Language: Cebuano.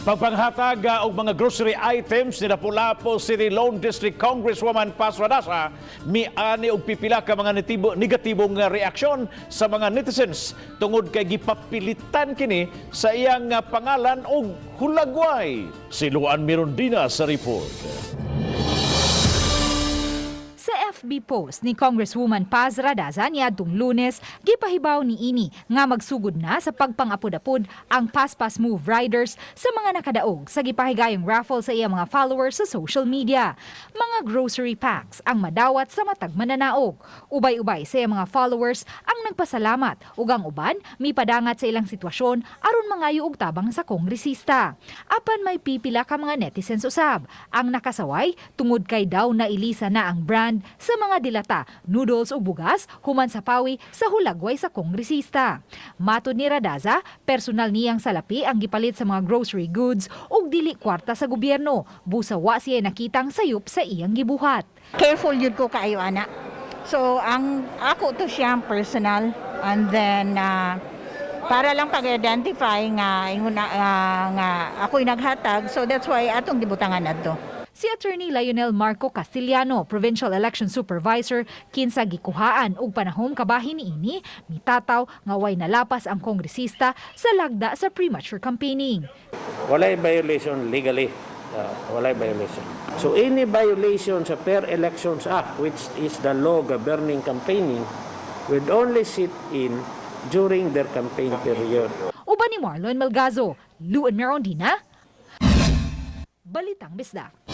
Pagpanghatag og mga grocery items ni Lapu-Lapu City Lone District Congresswoman Paz Radaza miani og pipila ka mga negatibong reaksyon sa mga netizens tungod kay gipapilitan kini sa iyang pangalan og hulagway. Si Luan Mirondina sa report. Sa FB post ni Congresswoman Paz Radaza niadtong Lunes, gipahibaw ni ini nga magsugod na sa pagpangapud-apud ang Paspas Move Riders sa mga nakadaog sa gipahigayong raffle sa iya mga followers sa social media. Mga grocery packs ang madawat sa matag mananaog. Ubay-ubay sa iya mga followers ang nagpasalamat ug ang uban mipadangat sa ilang sitwasyon aron mangayo og tabang sa kongresista. Apan may pipila ka mga netizens usab ang nakasaway tungod kay daw nailisa na ang brand sa mga dilata, noodles ug bugas human sa pawi sa hulagway sa kongresista. Matod ni Radaza, personal niyang salapi ang gipalit sa mga grocery goods ug dili kwarta sa gobyerno. Busa wa siya nakitang sayop sa iyang gibuhat. Careful yun ko kaayo ana. So ang ako to siyang personal and then para lang pag-identify nga ingon na, nga ako'y naghatag, so that's why atong gibutangan adto. Si Attorney Lionel Marco Castillano, Provincial Election Supervisor, kinsa gikuhaan og panahom kabahin niini, mitataw nga way nalapas ang kongresista sa lagda sa premature campaigning. Walay violation legally. Walay violation. So any violation sa Fair Elections Act, which is the law governing campaigning, would only sit in during their campaign period. Uban ni Marlon Melgazo, Luan Merondina, Balitang Bisdak.